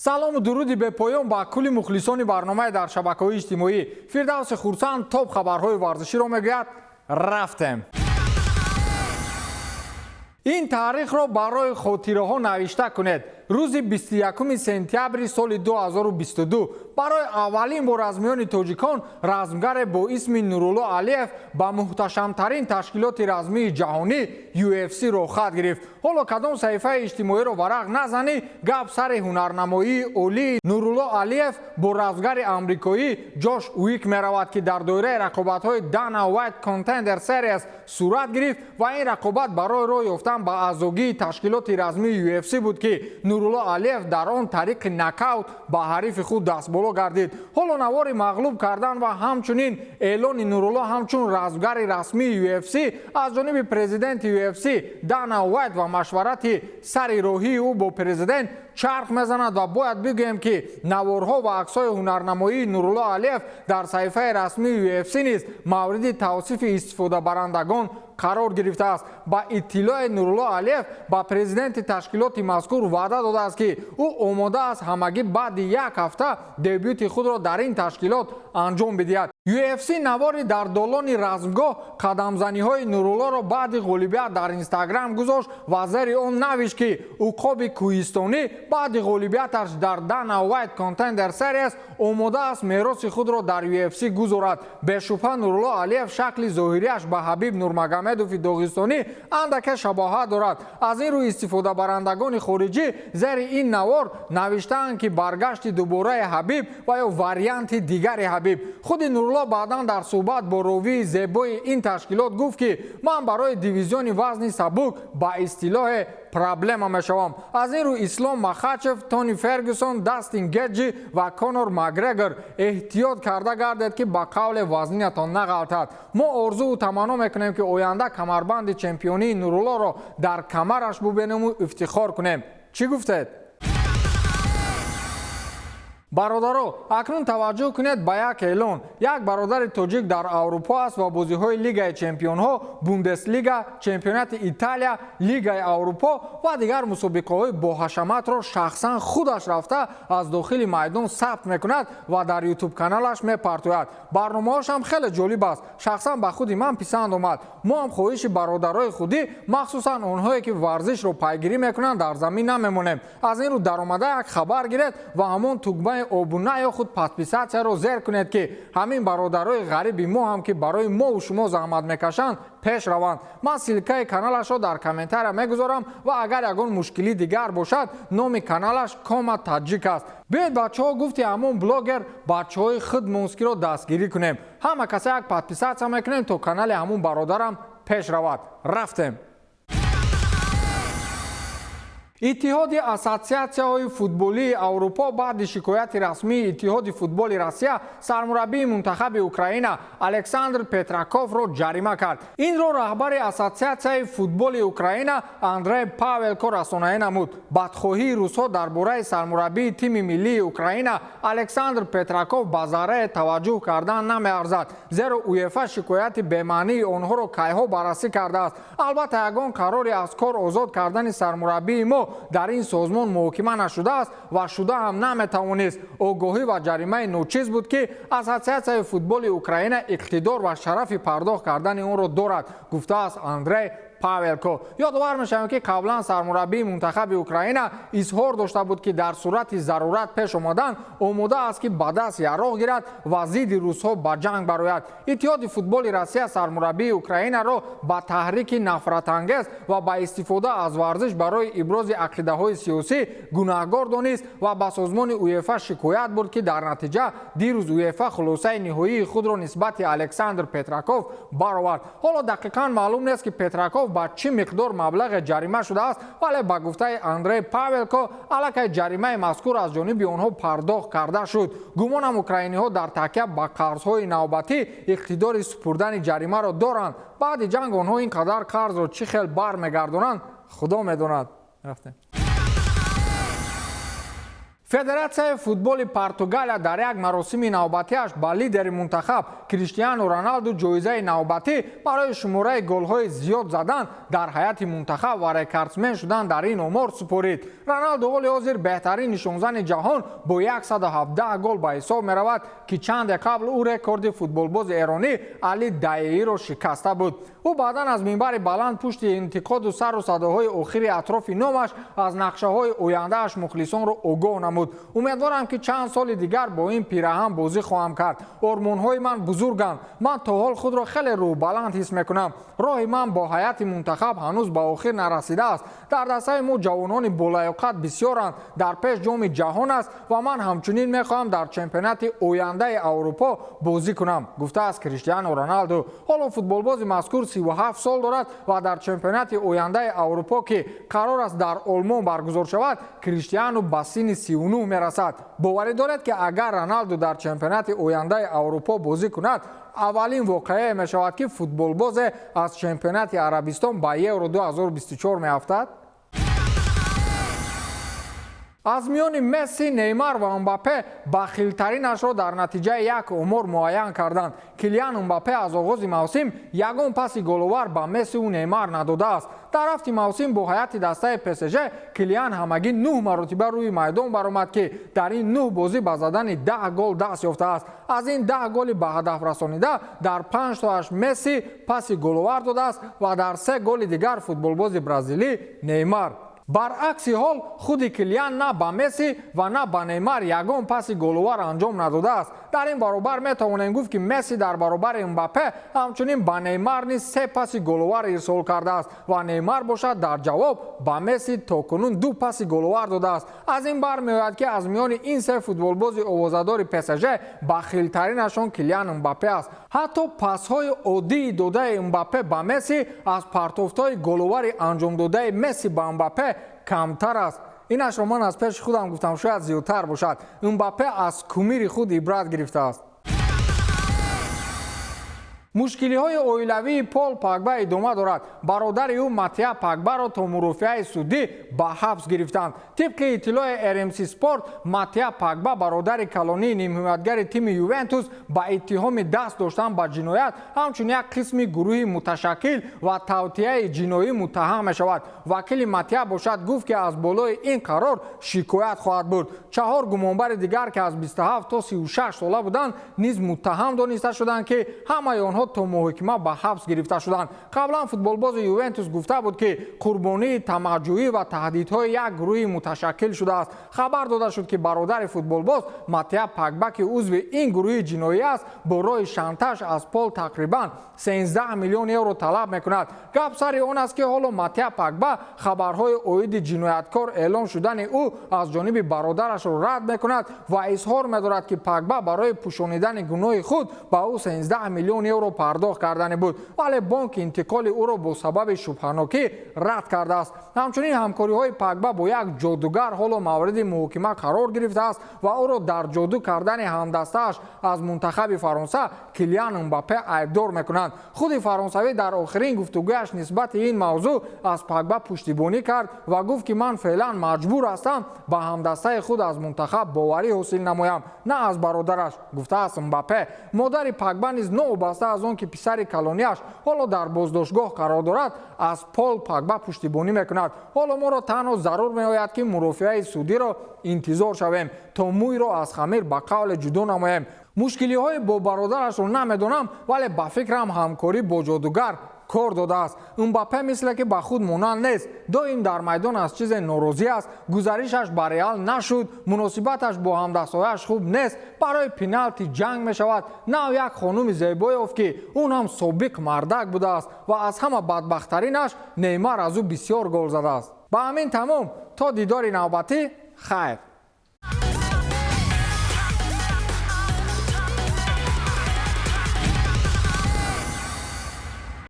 Салому дуруди бепоён ба кулли мухлисони барномаи дар шабакаҳои иҷтимоӣ. Фирдавси Хурсанд топ хабарҳои варзиширо мегӯяд. Рафтем. Ин таърихро барои хотираҳо навишта кунед. Рӯзи 21 сентябри соли 2022 барои аввалин бор аз миёни тоҷикон размгаре бо исми Нурулло Алиев ба муҳташамтарин ташкилоти размии ҷаҳонӣ UFC роҳхат гирифт. Ҳоло кадом саҳифаи иҷтимоиро варақ назанӣ, гап сари ҳунарнамоии олии Нурулло Алиев бо размгари амрикоӣ Ҷош Уик меравад, ки дар доираи рақобатҳои Dana White Contender Series сурат гирифт ва ин рақобат барои роҳ ёфтан ба аъзогии ташкилоти размии UFC буд, ки Нурулло Алиев дар он тариқи нокаут ба ҳарифи худ дастболо гардид. Ҳоло навори мағлуб кардан ва ҳамчунин эълони Нурулло ҳамчун размгари расмии UFC аз ҷониби президенти UFC Дана Уайт ва машварати сари роҳии ӯ бо президент чарх мезанад. Ва бояд бигӯем, ки наворҳо ва аксҳои ҳунарнамоии Нурулло Алиев дар саҳифаи расмии UFC низ мавриди тавсифи истифодабарандагон қарор гирифтааст. Ба иттилои Нурулло Алиев ба президенти ташкилоти мазкур ваъда додааст, ки ӯ омода аст ҳамагӣ баъди як ҳафта дебюти худро дар ин ташкилот анҷом бидиҳад. UFC навори дар долони размгоҳ қадамзаниҳои Нуруллоро баъди ғолибият дар Инстаграм гузошт ва зери он навишт, ки уқоби кӯҳистонӣ баъди ғолибияташ дар Dana White Contender Series омода аст мероси худро дар UFC гузорад. Бешубҳа, Нурулло Алиев шакли зоҳириаш ба Ҳабиб Нурмагомедови доғистонӣ андаке шабоҳат дорад. Аз ин рӯ истифодабарандагони хориҷӣ зери ин навор навиштаанд, ки баргашти дубораи Ҳабиб ва ё варианти дигари Ҳабиб. Худи Нурулло баъдан дар суҳбат бо ровии зебои ин ташкилот гуфт, ки ман барои дивизиони вазни сабук ба истилоҳе проблема мешавам. Аз ин рӯ Ислом Махачев, Тони Фергюсон, Дастин Геҷи ва Конор Макгрегор, эҳтиёт карда гардед, ки ба қавле вазнинатон нағалтад. Мо орзуву таманно мекунем, ки оянда камарбанди чемпионии Нуруллоро дар камараш бубинему ифтихор кунем. Чӣ гуфтед, бародаро? Акнун таваҷҷӯҳ кунед ба як эълон. Як бародари тоҷик дар Аврупо аст ва бозиҳои Лигаи чемпионҳо, Бундеслига, чемпионати Италия, Лигаи Аврупо ва дигар мусобиқаҳои боҳашаматро шахсан худаш рафта, аз дохили майдон сабт мекунад ва дар Ютуб каналаш мепартояд. Барномаҳошам хеле ҷолиб аст, шахсан ба худи ман писанд омад. Мо ҳам хоҳиши бародарои худӣ, махсусан онҳое ки варзишро пайгирӣ мекунанд, дар замин намемонем. Аз ин рӯ даромада як хабар гиред ва ҳамон тугмаи обуна ё худ подписаться-ро зер кунед, ки ҳамин бародарои ғариби мо ҳам, ки барои мову шумо заҳмат мекашанд, пеш раванд. Ман ссылка и каналашро дар комментария мегузорам ва агар ягон мушкилӣ дигар бошад, номи каналаш Кома Таҷик аст. Биёед, бачаҳо, гуфти ҳамон блогер, бачаҳои худ мунскиро дастгирӣ кунем. Ҳама каса як подписаться мекунем, то канали ҳамун бародарам пеш равад. Рафтем. Иттиҳоди ассотсиатсияҳои футболии Аврупо баъди шикояти расмии Иттиҳоди футболи Россия сармураббии мунтахаби Украина Александр Петраковро ҷарима кард. Инро раҳбари Ассотсиатсияи футболи Украина Андрей Павелко расонаӣ намуд. Бадхоҳии русҳо дар бораи сармураббии тими миллии Украина Александр Петраков ба заррае таваҷҷӯҳ кардан намеарзад, зеро УЕФА шикояти бемаънии онҳоро кайҳо баррасӣ кардааст. Албатта, ягон қарори аз кор озод кардани сармураббии мо дар ин созмон муҳокима нашудааст ва шуда ҳам наметавонист. Огоҳӣ ва ҷаримаи ночиз буд, ки Ассотсиатсияи футболи Украина иқтидор ва шарафи пардохт кардани онро дорад, гуфтааст Андрей Павелко. Ёдовар мешавем, ки қаблан сармураббии мунтахаби Украина изҳор дошта буд, ки дар сурати зарурат пеш омадан омода аст, ки ба даст яроқ гирад ва зидди русҳо ба ҷанг барояд. Иттиҳоди футболи Россия сармураббии Украинаро ба таҳрики нафратангез ва ба истифода аз варзиш барои ибрози ақидаҳои сиёсӣ гунаҳгор донист ва ба созмони УЕФА шикоят бурд, ки дар натиҷа дирӯз УЕФА хулосаи ниҳоии худро нисбати Александр Петраков баровард. Ҳоло дақиқан маълум нест, ки Петраков ба чӣ миқдор маблағе ҷарима шудааст, вале ба гуфтаи Андрей Павелко аллакай ҷаримаи мазкур аз ҷониби онҳо пардохт карда шуд. Гумонам, украиниҳо дар такя ба қарзҳои навбатӣ иқтидори супурдани ҷаримаро доранд. Баъди ҷанг онҳо ин қадар қарзро чӣ хел бармегардонанд, Худо медонад. Рафтем. Федератсияи футболи Португалия дар як маросими навбатиаш ба лидери мунтахаб Криштиану Роналду ҷоизаи навбатӣ барои шумораи голҳои зиёд задан дар ҳайати мунтахаб ва рекордсмен шудан дар ин омор супорид. Роналду ҳоли ҳозир беҳтарин нишонзани ҷаҳон бо 117 гол ба ҳисоб меравад, ки чанде қабл ӯ рекорди футболбози эронӣ Али Даеиро шикаста буд. Ӯ баъдан аз минбари баланд пушти интиқоду сару садоҳои охири атрофи номаш аз нақшаҳои ояндааш мухлисонро огоҳ намуд. Умедворам, ки чанд соли дигар бо ин пираҳан бозӣ хоҳам кард. Ормонҳои ман бузурганд. Ман то ҳол худро хеле рӯҳбаланд ҳис мекунам. Роҳи ман бо ҳайати мунтахаб ҳанӯз ба охир нарасидааст. Дар дастаи мо ҷавонони болаёқат бисёранд. Дар пеш Ҷоми ҷаҳон аст ва ман ҳамчунин мехоҳам дар чемпионати ояндаи Аврупо бозӣ кунам, гуфтааст Криштиану Роналду. Ҳоло футболбози мазкур 37 сол дорад ва дар чемпионати ояндаи Аврупо, ки қарор аст дар Олмон баргузор шавад, Криштиану ба синни 39 мерасад. Боварӣ доред, ки агар Роналду дар чемпионати ояндаи Аврупо бозӣ кунад, аввалин воқеае мешавад, ки футболбозе аз чемпионати Арабистон ба Евро 2024 меафтад? Аз миёни Месси, Неймар ва Мбаппе бахилтаринашро дар натиҷаи як омор муайян карданд. Килиан Мбаппе аз оғози мавсим ягон паси головар ба Мессиву Неймар надодааст. Дар рафти мавсим бо ҳайати дастаи ПСЖ Килиан ҳамагӣ нӯҳ маротиба рӯи майдон баромад, ки дар ин нӯҳ бозӣ ба задани 10 гол даст ёфтааст. Аз ин 10 голи ба ҳадаф расонида дар панҷ тоаш Месси паси головар додааст ва дар се голи дигар футболбози бразилӣ Неймар. Баръакси ҳол, худи Килиан на ба Месси ва на ба Неймар ягон паси головар анҷом надодааст. Дар ин баробар метавонем гуфт, ки Месси дар баробари Мбаппе ҳамчунин ба Неймар низ се паси головар ирсол кардааст ва Неймар бошад, дар ҷавоб ба Месси то кунун ду паси головар додааст. Аз ин бармеояд, ки аз миёни ин се футболбози овозадори ПСЖ бахилтаринашон Килиан Мбаппе аст. Ҳатто пасҳои оддии додаи Мбаппе ба Месси аз партофтҳои головари анҷомдодаи Месси ба Мбаппе камтар аст. Инашро ман аз пеши худам гуфтам, шояд зиёдтар бошад. Мбаппе аз кумири худ ибрат гирифтааст. Мушкилиҳои оилавии Пол Пагба идома дорад. Бародари ӯ Матия Пагбаро то мурофиаи судӣ ба ҳабс гирифтанд. Тибқи иттилои РМС Спорт, Матия Пагба, бародари калонии нимҳимоятгари тими Ювентус, ба иттиҳоми даст доштан ба ҷиноят, ҳамчун як қисми гурӯҳи муташаккил ва тавтияи ҷиноӣ муттаҳам мешавад. Вакили Матия бошад, гуфт, ки аз болои ин қарор шикоят хоҳад бурд. Чаҳор гумонбари дигар, ки аз 27 то 36 сола буданд, низ муттаҳам дониста шуданд, ки ҳамаи онҳо то муҳокима ба ҳабс гирифта шуданд. Қаблан футболбози Ювентус гуфта буд, ки қурбонии тамаъҷӯӣ ва таҳдидҳои як гурӯҳи муташаккил шудааст. Хабар дода шуд, ки бародари футболбоз Матия Пагба, ки узви ин гурӯҳи ҷиноӣ аст, бо роҳи шантаж аз Пол тақрибан 13 миллион евро талаб мекунад. Гап сари он аст, ки ҳоло Матия Пагба хабарҳои оиди ҷинояткор эълон шудани ӯ аз ҷониби бародарашро рад мекунад ва изҳор медорад, ки Пагба барои пӯшонидани гуноҳи худ ба ӯ 13 миллион евро пардохт кардани буд, вале бонк интиқоли ӯро бо сабаби шубҳанокӣ рад кардааст. Ҳамчунин ҳамкориҳои Пагба бо як ҷодугар ҳоло мавриди муҳокима қарор гирифтааст ва ӯро дар ҷоду кардани ҳамдастааш аз мунтахаби Фаронса Килиан Мбаппе айбдор мекунанд. Худи фаронсавӣ дар охирин гуфтугӯяш нисбати ин мавзӯъ аз Пагба пуштибонӣ кард ва гуфт, ки ман феълан маҷбур ҳастам ба ҳамдастаи худ аз мунтахаб боварӣ ҳосил намоям, на аз бародараш, гуфтааст Мбаппе. Модари Пагба низ, новобаста аз он ки писари калониаш ҳоло дар боздоштгоҳ қарор дорад, аз Пол Пагба пуштибонӣ мекунад. Ҳоло моро танҳо зарур меояд, ки мурофиаи судиро интизор шавем, то мӯйро аз хамир ба қавле ҷудо намоем. Мушкилиҳои бо бародарашро намедонам, вале ба фикрам, ҳамкорӣ бо ҷодугар кор додааст. Мбаппе мисле ки ба худ монанд нест, доим дар майдон аз чизе норозӣ аст. Гузаришаш ба Реал нашуд, муносибаташ бо ҳамдастҳояш хуб нест, барои пеналти ҷанг мешавад. Нав як хонуми зебо ёфт, ки ун ҳам собиқ мардак будааст, ва аз ҳама бадбахттаринаш, Неймар аз ӯ бисёр гол задааст. Ба ҳамин тамом, то дидори навбатӣ, хайр.